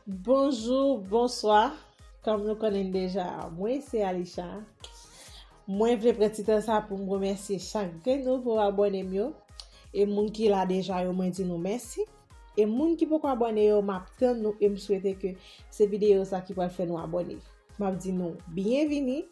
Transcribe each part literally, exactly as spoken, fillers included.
Bonjou, bonswa. Kòm nou konnen deja, mwen se Alisha. Mwen vle pran ti tan sa pou m remèsye chak grenn nouvo abòne m yo. E moun ki la deja yo, mwen di nou mèsi. E moun ki poko abòne yo, m ap tann nou e m swete ke se videyo sa ki pral fè nou abòne. M ap di nou byenvini.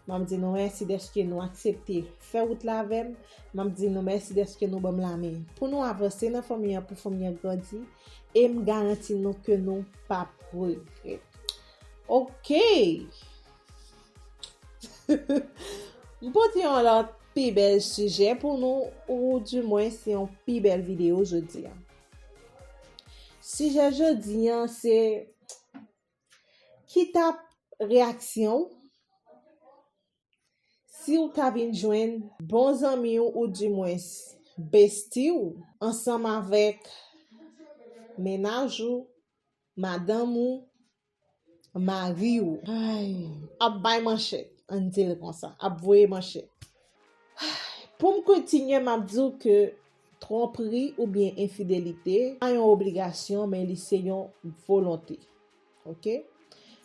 M ap di nou mèsi dèske nou aksepte fè wout la avè m. M ap di nou mèsi dèske nou ban m lamen pou nou avanse nan fanmi an, pou fanmi an grandi. E m garanti nou ke nou p ap regrèt. Ok! M pote yon lòt pi bèl sijè pou nou, ou dimwen se yon pi bèl videyo jodi a. Sijè jodi a se ki t ap reyaksyon w si w ta vin jwenn bon zanmi w, ou dimwens besti w, ansanm avèk mennaj ou, madanm ou, mari w. Ay, ap bay manchèt, ann di l konsa, ap voye manchèt. Pou m kontinye, m ap di w ke twonpri oubyen enfidelite pa yon obligasyon, men li se yon volonte. Ok?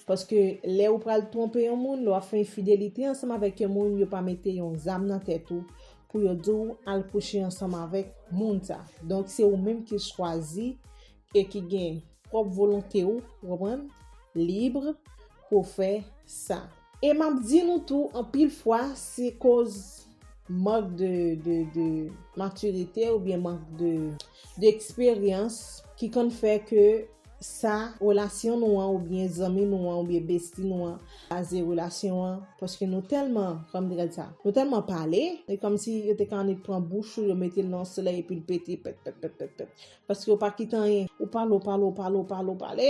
Paske lè ou pral twonpe yon moun, lè w ap fè enfidelite ansanm avèk yon moun, yo pa mete yon zam nan tèt ou pou yo di w al kouche ansanm avèk moun sa. Donk, se ou menm ki chwazi e ki gen pwòp volonte w, ou konprann? Lib pou w fè sa. E m ap di nou tou, anpil fwa, se koz mank de, de, de matirite oubyen mank de, de eksperyans ki konn fè ke sa, relasyon nou an, oubyen zanmi nou an, oubyen besti nou an, kraze relasyon an, paske nou tèlman, kòm te ka di sa, nou tèlman pale, e kòmsi yo te ka annik pran bouch ou, yo mete l nan yon solèy epi l pete, pèt, pèt, pèt, pèt, pèt. Paske ou pa kite anyen, ou pale, ou pale, ou pale, ou pale, ou pale.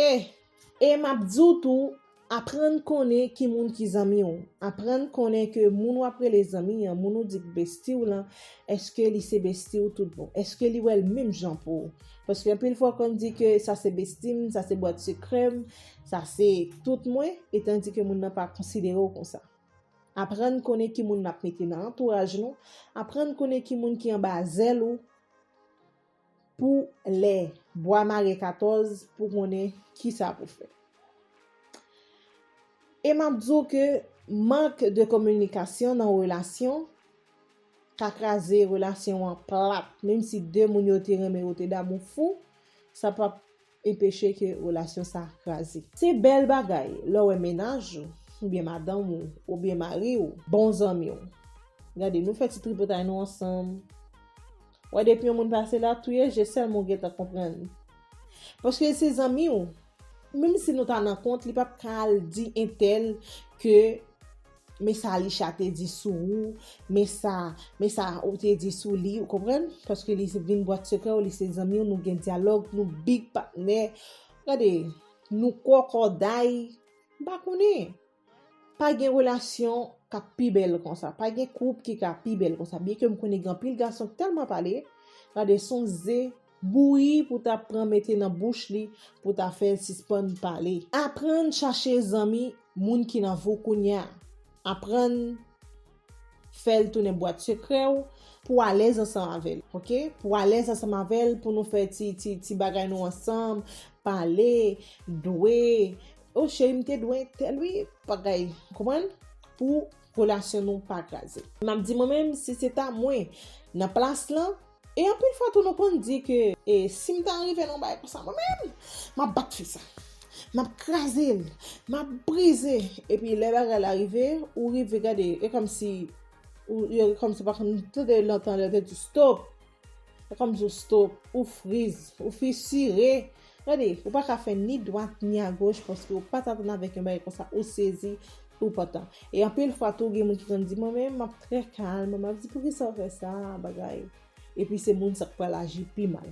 E m ap di w tou, aprann konnen ki moun ki zanmi w. Aprann konnen ke moun w ap rele zanmi an, moun ou di k besti w lan, èske li se besti w tout bon? Èske li wè l menm jan pou ou? Paske anpil fwa w konn di ke sa se besti m, sa se bwat sekrè m, sa se tout mwen, etandike moun nan pa konsidere w konsa. Aprann konnen ki moun n ap mete nan antouraj nou, aprann konnen ki moun ki anba zèl ou, pou lè bwa mare katòz, pou konnen kisa pou fè. E m ap di w ke mank de kominikasyon nan relasyon ka kraze relasyon an plat, menm si de moun yo te renmen, yo te damou fou, sa p ap enpeche ke relasyon sa kraze. Se bèl bagay lè w wè mennaj ou, oubyen madanm ou, oubyen mari w, bon zanmi w. Gade, nou fè ti tripotay nou ansanm. Wè, depi yon moun pase la, touye je sèlman w gentan konprann. Paske se zanmi w. Menm si nou ta nan kont, li p ap ka al di entèl ke men sa Alisha te di sou ou, men sa, men sa ou te di sou li, ou konprann? Paske li se vin bwat sekrè w, li se zanmi w, nou gen dyalòg, nou big patnè. Gade, nou kòkòday, m pa konnen. Pa gen relasyon k ap pi bèl konsa. Pa gen koup ki ka pi bèl konsa. Byenke m konnen gen anpil gason k tèlman pale, gade, se yon ze bouyi pou ta pran mete nan bouch li, pou ta fè l sispann pale. Aprann chache zanmi moun ki nan vi w kounye a. Aprann fè l tounen bwat sekrè w pou w alèz ansanm avè l, ok? Pou w alèz ansanm avè l, pou nou fè ti, ti, ti bagay nou ansanm, pale, dwe. O cheri, m te dwe entèl, wi, bagay, konprann? Pou relasyon nou pa kraze. M ap di mwen menm, si se ta mwen nan plas lan, e anpil fwa tou nou konn di ke, e, si m ta rive nan yon bagay konsa, mwen menm, m ap bat fi sa. M ap kraze l, m ap brize. Epi lè bagay la rive, ou rive gade, e kòmsi, ou, yo kòmsi pa konn tande lontan lè yo te di stop. E kòmsi ou stop, ou friz, ou fisire. Gade, ou pa ka fè ni dwat ni agoch paske ou pa t atann avèk yon bagay konsa, ou sezi, ou pantan. E anpil fwa tou, gen moun ki konn di, mwen menm, m ap trè kalm, m ap di, poukisa w fè sa, bagay. Epi se moun sa k pral aji pi mal.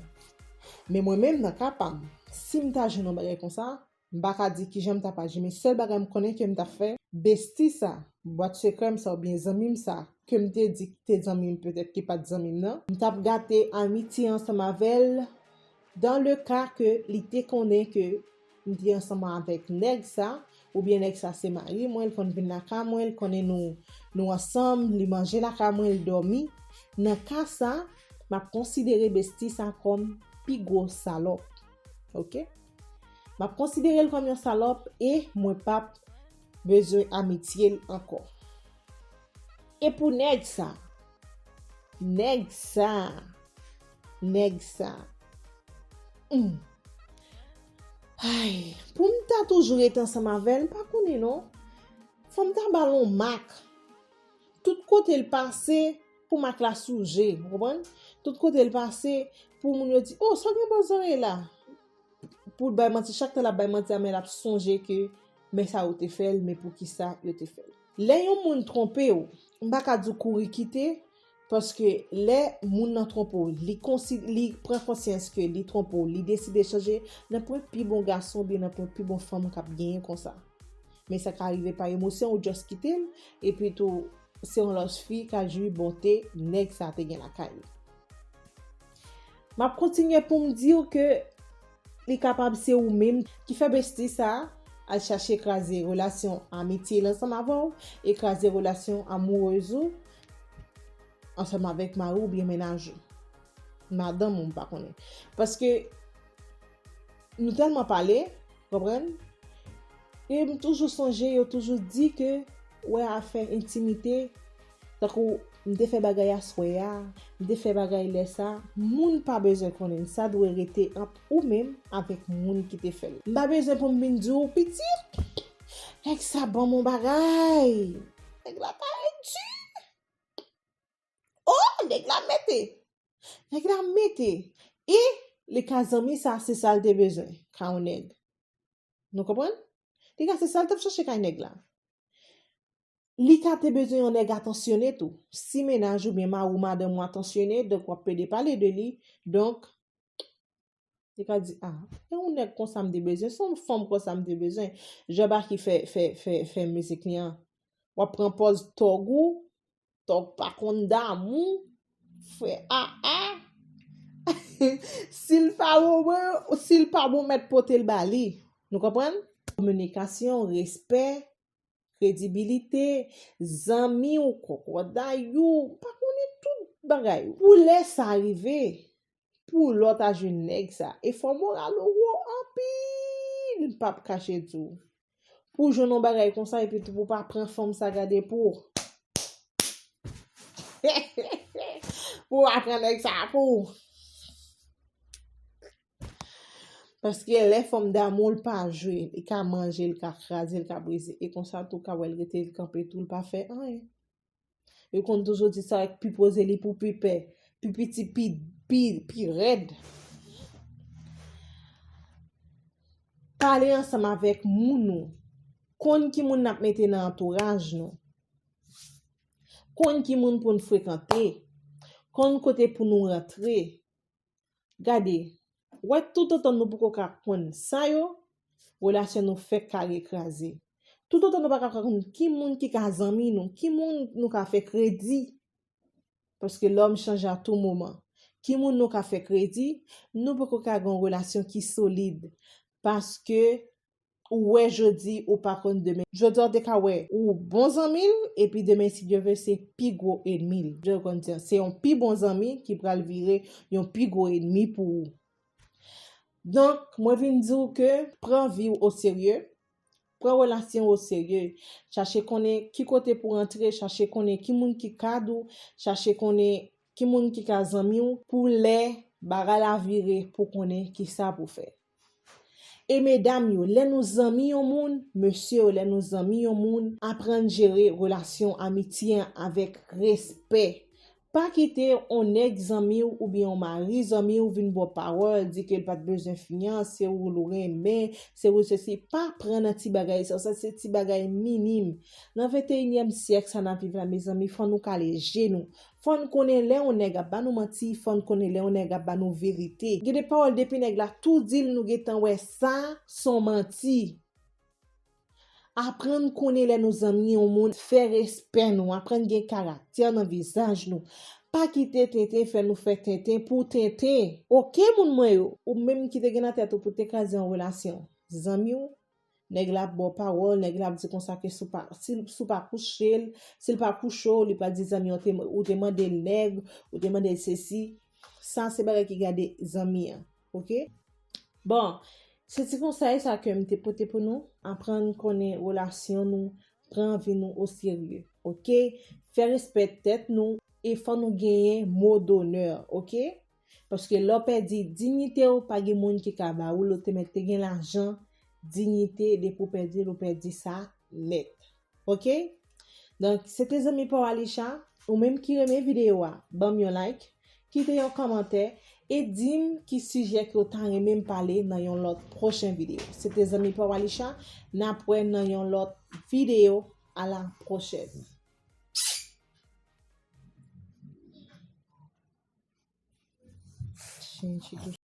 Men mwen menm, nan ka pa m, si m ta jwenn yon bagay konsa, m pa ka di kijan m t ap aji, men sèl bagay m konnen ke m t ap fè, besti sa, bwat sekrè m sa, oubyen zanmi m sa, ke m te di ki te zanmi m, petèt ki pa t zanmi m nan, m t ap gate amitye ansanm avè l, dans le cas ke li te konnen ke m te ansanm avèk nèg sa, oubyen nèg sa se mari mwen, l konn vin lakay mwen, l konnen nou, nou ansanm, li manje lakay mwen, l dòmi. Nan ka sa, m ap konsidere besti sa kòm pi gwo salòp. Ok? M ap konsidere l kòm yon salòp e mwen p ap bezwen amitye l ankò. E pou nèg sa, nèg sa, nèg sa, hmm. Ay, pou m ta toujou rete ansanm avè l, m pa konnen non. Fò m ta ba l yon mak. Tout kote l pase, pou mak la souje, ou konprann? Tout kote l pase, pou moun yo di, "Oh, sa w gen bò zòrèy la?" Pou l bay manti, chak tan l ap bay manti a, men l ap sonje ke men sa yo te fè l, men poukisa yo te fè l. Lè yon moun twonpe w, m pa ka di w kouri kite, paske lè moun nan twonpe w, li konsi-, li pran konsyans ke li twonpe w, li deside chanje, nan pwen pi bon gason oubyen nan pwen pi bon fanm k ap genyen konsa. Men sa ka rive pa emosyon, ou just kite l, epi tou, se yon lòt fi k al jwi bonte nèg sa te gen lakay li. M ap kontinye pou m di w ke li kapab se ou menm ki fè besti sa a al chache kraze relasyon amitye l ansanm avè w e kraze relasyon amourez ou ansanm avèk mari w oubyen mennaj ou. Madanm ou, m pa konnen. Paske nou tèlman pale, konprann? E m toujou sonje, yo toujou di ke, wè, afè entimite, tankou m te fè bagay aswè a, m te fè bagay lè sa, moun pa bezwen konnen, sa dwe rete ant ou menm avèk moun ki te fè l. M pa bezwen pou m vin di w, "Pitit, nèg sa ban m yon bagay. Nèg la ta di. Oh, nèg la mete. Nèg la mete." E li ka zanmi sa, se sa l te bezwen, ka yon nèg. Nou konprann? Li ka se sa l t ap chache kay nèg la. Li ka te bezwen yon nèg atansyone tou. Si mennaj ou byen mari w, madanm ou atansyone, donk w ap pede pale de li. Donk, li ka di, "Ah, e yon nèg konsa m te bezwen, se yon fanm konsa m te bezwen." Jan Baky fè, fè, fè, fè mizik li an. W ap pran pòz tòg ou, tòg pa konn damou, frè aa. Si l pa bon, si l pa bon, mèt pote l ba li. Nou konprann? Kominikasyon, respè, kredibilite, zanmi w, kòkòday ou, pa konnen tout bagay ou. Pou lè sa rive, pou lè w ta jwenn nèg sa, e fò moral ou wo anpil, m p ap kache di w. Pou w jwenn yon bagay konsa, epi tou pou w pa pran fanm sa gade pou w. Pou w pa pran nèg sa pou w. Paske lè fanm damou, l pa jwe, li ka manje, li ka kraze, li ka brize. E konsa tou, ka wè l rete, l kanpe tou, l pa fè anyen. Yo konn toujou di sa, pi poze li pou pi pè, pi piti, pi, pi, pi rèd. Pale ansanm avèk moun ou. Konn ki moun n ap mete nan antouraj nou. Konn ki moun pou n frekante. Konn kote pou nou rantre. Gade, wè, toutotan nou poko ka konn sa yo, relasyon nou fèk kare kraze. Toutotan nou pa ka konn ki moun ki ka zanmi nou, ki moun nou ka fè kredi, paske lòm chanje a tou moman. Ki moun nou ka fè kredi, nou poko ka gen yon relasyon ki solid. Paske ou wè jodi, ou pa konn demen. Jodi a, w te ka wè ou bon zanmi l, epi demen, si Dye vle, se pi gwo ènmi l. Jan yo konn di, se yon pi bon zanmi ki pral vire yon pi gwo ènmi pou ou. Donk, mwen vin di w ke pran vi w oserye, pran relasyon w oserye, chache konnen ki kote pou w antre, chache konnen ki moun ki kad ou, chache konnen ki moun ki ka zanmi w, pou lè bagay la vire, pou konnen kisa pou fè. E medam yo, lè nou zanmi yon moun, mesye yo, lè nou zanmi yon moun, aprann jere relasyon amitye an avèk respè. Pa kite yon nèg zanmi w oubyen yon mari zanmi w vin ba w pawòl, di ke l pa t bezwen fi an, se ou l renmen, se ou sesi. Pa pran nan ti bagay sa, sa se ti bagay minim. Nan venteyinyèm syèk sa n ap viv la, mezanmi, fò nou kale je nou. Fò n konnen lè yon nèg ap ba nou manti, fò n konnen lè yon nèg ap ba nou verite. Gen de pawòl depi nèg la tou di l, nou gentan wè sa s on manti. Aprann konnen lè nou zanmi yon moun, fè respè nou, aprann gen karaktè nan vizaj nou. Pa kite tenten fè nou fè tenten pou tenten. Oke, moun mwen yo, ou menm ki te gen nan tèt ou pou te kraze yon relasyon, zanmi w, nèg la ap ba w pawòl, nèg la ap di konsa ke si w pa, si, si w pa kouche l, si l pa kouche w, li pral di zanmi an te, ou te mande l nèg, ou te mande l sesi. Sa se bagay ki gade zanmi an, oke? Bon, Se ti konsèy sa ke m te pote pou nou. Aprann konnen relasyon nou, pran vi nou oserye, oke? Fè respè tèt nou e fò nou genyen mo donè, oke? Paske lè w pèdi diyite w, pa gen moun ki ka ba ou l. Ou te mèt te gen lajan, diyite, depi w pèdi l, ou pèdi sa nèt. Oke? Donk, se te zanmi pa w Alisha. Ou menm ki renmen videyo a, ban m yon like, kite yon kòmantè e di m ki sijè ke w ta renmen m pale nan yon lòt pwochen videyo. Se te zanmi pa w Alisha. N ap wè nan yon lòt videyo. A la pwochèn. Chen ti